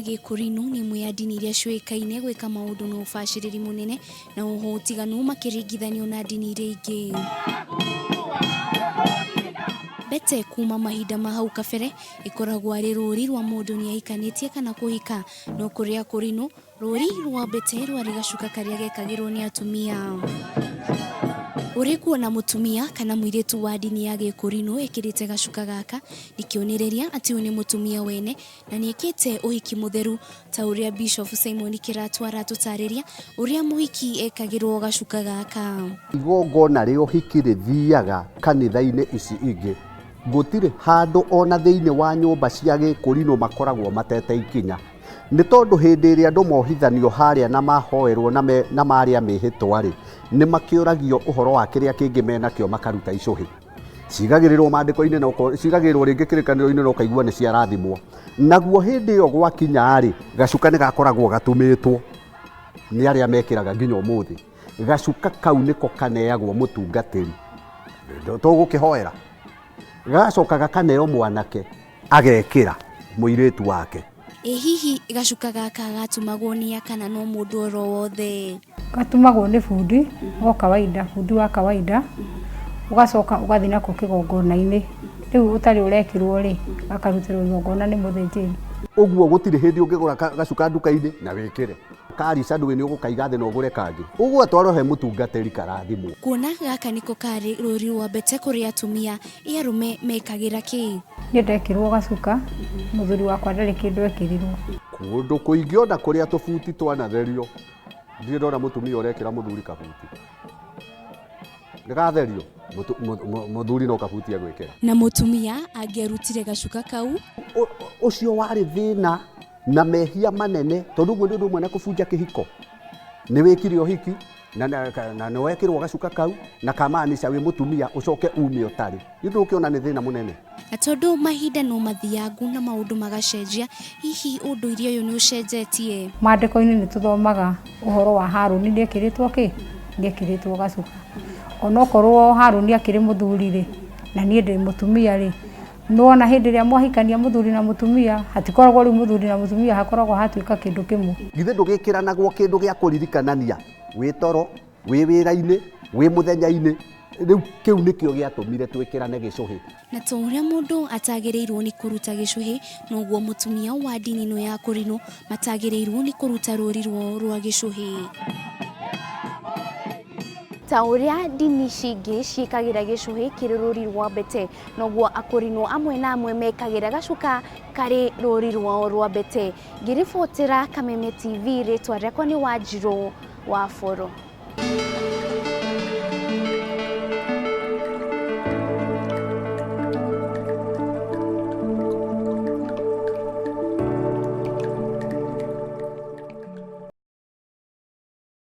Gĩkũrinũ nĩ ĩmwe ya ndini iria ciũĩkaine gwĩka maũndũ na ũbacĩrĩri mũnene na oho ũtiganu makĩringithanio na ndini iria ingĩ. Mbete kuma mahinda ma hau kabere ĩkoragwo arĩ rũri rwa mũndũ nĩ ahikanĩtie kana kũhika, no kũrĩ Akũrinũ Rũũri rwa mbete rwarĩ gacuka karĩa gekagĩrwo nĩ atumia. Ũrĩ kuona mũtumia kana mũirĩtu wa ndini ya Gĩkũrinũ ekĩrĩte gacuka gaka nĩ kĩonereria atĩ ũyũ nĩ mũtumia wene na nĩ ekĩte ũhiki mũtheru ta ũrĩa Bishop Simon Kĩratũ aratũtarĩria ũrĩa mũhiki ekagĩrwo gacuka gaka. Igongona rĩa ũhiki rĩthiaga kanitha-inĩ ici ingĩ, gũtirĩ handũ ona thĩinĩ wa nyũmba cia Gĩkũrinũ makoragwo matete ikinya. Nĩ tondũ hĩndĩ ĩrĩa andũ mohithanio harĩa na mahoerwo na, me, na marĩa mĩhĩtwa-rĩ, nĩ makĩũragio ũhoro wa kĩrĩa kĩngĩ menakĩo makaruta icũhĩ. Cigagĩrĩrwo maandĩko-inĩ na cigagĩrĩrwo rĩngĩ kĩrĩkanĩro-inĩ na ũkaigua nĩ ciarathimwo. Naguo hĩndĩ ĩyo gwakinya-rĩ, gacuka nĩ gakoragwo gatumĩtwo nĩ arĩa mekĩraga nginya ũmũthĩ. Gacuka kau nĩko kaneagwo mũtungatĩri tũgũkĩhoera, gagacoka gakaneo mwanake agekĩra mũirĩtu wake. Ĩ hihi gacuka gaka gatumagwo nĩa kana no mũndũ oro wothe? Gatumagwo nĩ bundi o kawaida, bundi wa kawaida, ũgacoka ũgathiĩ nako kĩgongona-inĩ. Rĩu ũtarĩ ũrekĩrwo rĩ, gakarutĩrwo igongona nĩ mũthĩnjĩri. Ũguo gũtirĩ hĩndĩ ũngĩgũra gacuka nduka-inĩ na wĩkĩre. Karica ndũĩ nĩ ũgũkaiga thĩ na ũgũre kangĩ. Ũgũgatwara he mũtungatĩri karathimwo. Kuona gaka nĩko karĩ rũri rwa mbete kũrĩ atumia, ĩ arũme mekagĩra kĩ? Niĩ ndekĩrwo gacuka, mũthuri wakwa ndarĩ kĩndũ ekĩrirwo. Kũndũ kũingĩ ona kũrĩa tũbuti twanatherio, ndirĩ ndona mũtumia ũrekĩra mũthuri kabuti. Nĩ gatherio, mũthuri no kabuti egwĩkĩra. Na mũtumia angĩarutire gacuka kau? Ũcio warĩ thĩna na mehia manene, tondũ ũguo nĩ ũndũ ũmwe na kũbunja kĩhiko. Nĩ wĩkire ũhiki na, na, na nĩ wekĩrwo gacuka kau na kamaanisha wĩ mũtumia ũcoke ume ũtarĩ. Nĩ ndũkĩona nĩ thĩna mũnene. Na tondũ mahinda no mathiangu na maũndũ magacenjia, hihi ũndũire ũyũ nĩ ũcenjetie? Maandĩko-inĩ nĩ tũthomaga ũhoro wa Harũni nĩ ekĩrĩtwo kĩ? Nĩ ekĩrĩtwo gacuka. Onokorwo Harũni akĩrĩ mũthuri rĩ, na niĩ ndĩ mũtumia rĩ, nĩ wona hĩndĩ ĩrĩa mwahikania mũthuri na mũtumia, hatikoragwo rĩu mũthuri na mũtumia hakoragwo hatuĩka kĩndũ kĩmwe. Githĩ ndũgĩkĩranagwo kĩndũ gĩa kũririkanania wĩ toro, wĩ wĩra-inĩ, wĩ mũthenya-inĩ, rĩu kĩu nĩkĩo gĩatũmire twĩkĩrane gĩcũhĩ. Na ta ũrĩa mũndũ atagĩrĩirwo nĩ kũruta gĩcũhĩ, noguo mũtumia wa ndini ĩno ya Kũrinũ matagĩrĩirwo nĩ kũruta rũri rwao rwa gĩcũhĩ. Ta ũrĩa ndini ici ingĩ ciĩkagĩra gĩcũhĩ kĩrĩ rũri rwa mbete, noguo Akũrinũ amwe na amwe mekagĩra gacuka karĩ rũri rwao rwa mbete. Ngĩribotera Kameme TV, rĩtwa rĩakwa nĩ Wanjirũ wa Boro.